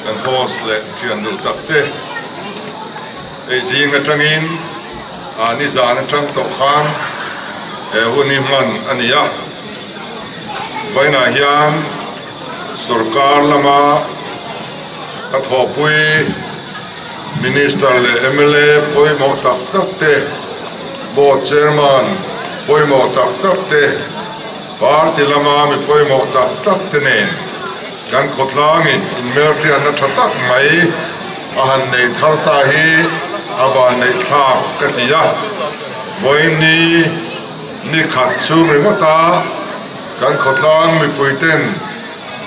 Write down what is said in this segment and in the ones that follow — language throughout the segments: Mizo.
Kan host leh thian duh tak te hei zing atangin ah nizan atang tawh khan he hun hi hman a ni a. Vawiinah hian sorkar lama ka thawhpui Minister leh mla pawimawh tak tak te, Board Chairman pawimawh tak tak te, Party lama mi pawimawh tak tak te nen kan khawtlangin inmelhriatna tha tak mai a han nei thar ta hi a vanneih thlak ka ti a. Vawiin ni khat chhung ringawta kan khawtlang mipui ten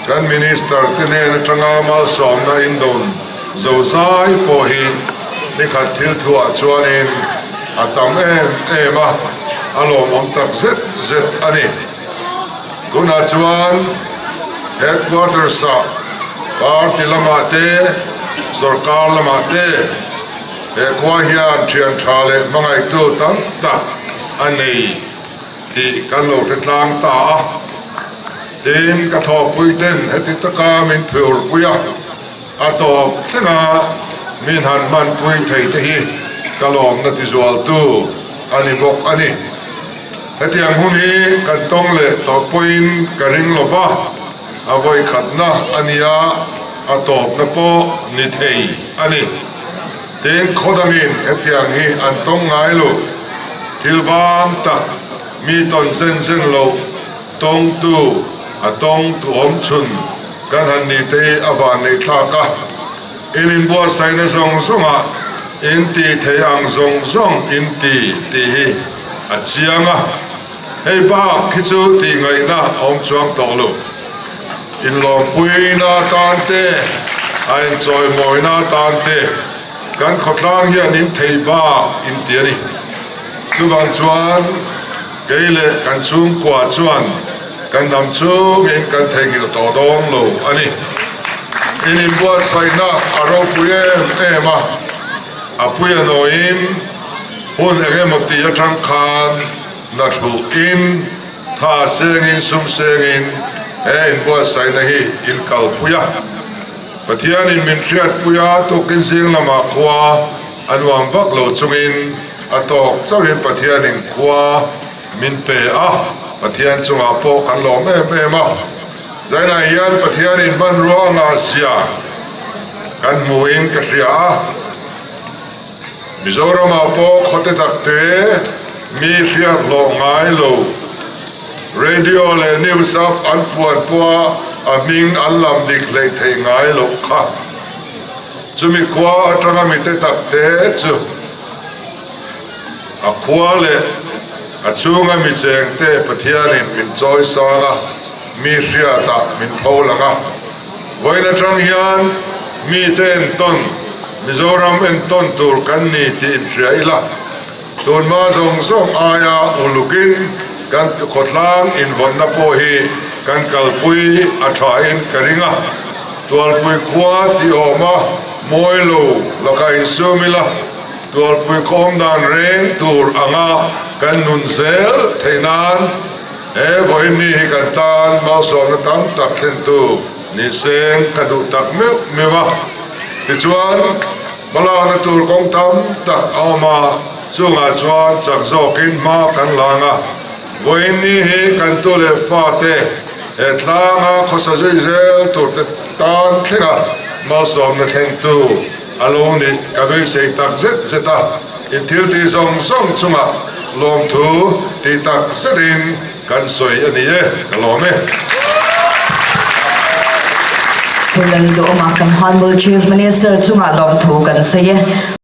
kan Minister te hnen atanga malsawmna indawn zozai pawh hi ni khat thil thuah chuanin a tam em em a, a lawmawm tak zet zet a ni. Tunah chuan Headquarters ah Party lamah te, Sorkar lamah te he khua hian thian tha leh hmangaihtu tam tak a nei tih kan lo hre tlang ta a. Tin, ka thawhpui ten heti taka min phurpui a. A tawp thlenga min han hmanpui thei te hi ka lawmna tizualtu a ni bawk a ni. Hetiang hun hi kan tawng leh tawh pawhin ka ring lo va, a vawikhatna a nia, a tawpna pawh ni thei a ni. Tin, khaw dangin hetiang hi an tawng ngai lo, thil vang tak mi tawn zen zen loh Tawngtu, a tawngtu awm chhun kan han ni te hi a van neih thlak a, in inbuatsaihna zawng zawngah in ti thei ang zawng zawng in ti tih hi a chiang a, hei bak hi chu tih ngaihna a awm chuang tawh lo. Inlawmpuina atan te, a inchawimawina atan te kan khawtlang hian in thei bak in ti a ni. Chuvang chuan. Kei leh kan chhungkua chuan kan dam chungin kan theihnghilh tawh dawn lo a ni. In inbuatsaihna a ropui em em a, a pui a nawiin hun eng emaw tih atang khan na thuhin tha sengin sum sengin he inbuatsaihna hi in kalpui a. Pathianin min hriatpui a, tukin zing lamah khua a nuam vak lo chungin A tawk chauhin Pathianin khua min pe a, Pathian chungah pawh kan lawm em em a. Zainah hian Pathianin hmanrua a ngahzia kan hmuhin ka hria a. Mizoramah pawh khawte takte mi hriat hlawh ngai lo, radio leh news up an puan pawha a hming an lam dik hleih theih ngai loh kha. Chumi khua atanga mite takte chu A khua leh a chhunga mi chengte Pathianin min chawi sang a, mi hriatah min pho lang a. Vawiin atang hian mite entawn, Mizoram entawn tur kan ni tih inhria ila, tunhma zawng zawng aia ulukin kan khawtlang invawnna pawh hi kan kalpui a thain ka ring a. Tualpui khua tih awma mawi lo lakah insum ila, Tualpui khawm dan reng tur anga kan nun zel theih nan he vawiin hi kan tan malsawmna tam tak thlentu ni seng ka duh tak meuh meuh a. Tichuan, hmalakna tur kawng tam tak a awm a, chungah chuan chak zawkin hma kan lang a. Vawiin ni hi kan tu leh fate he tlanga khawsa zui zel turte tan thlenga malsawmna thlengtu a lo nih ka beisei tak zet zet a, in thil tih zawng zawng chungah lawmthu tih tak zetin kan sawi a ni e, ka lawm e. Pu Lalduhawma kan Honourable Chief Minister chungah lawmthu kan sawi e.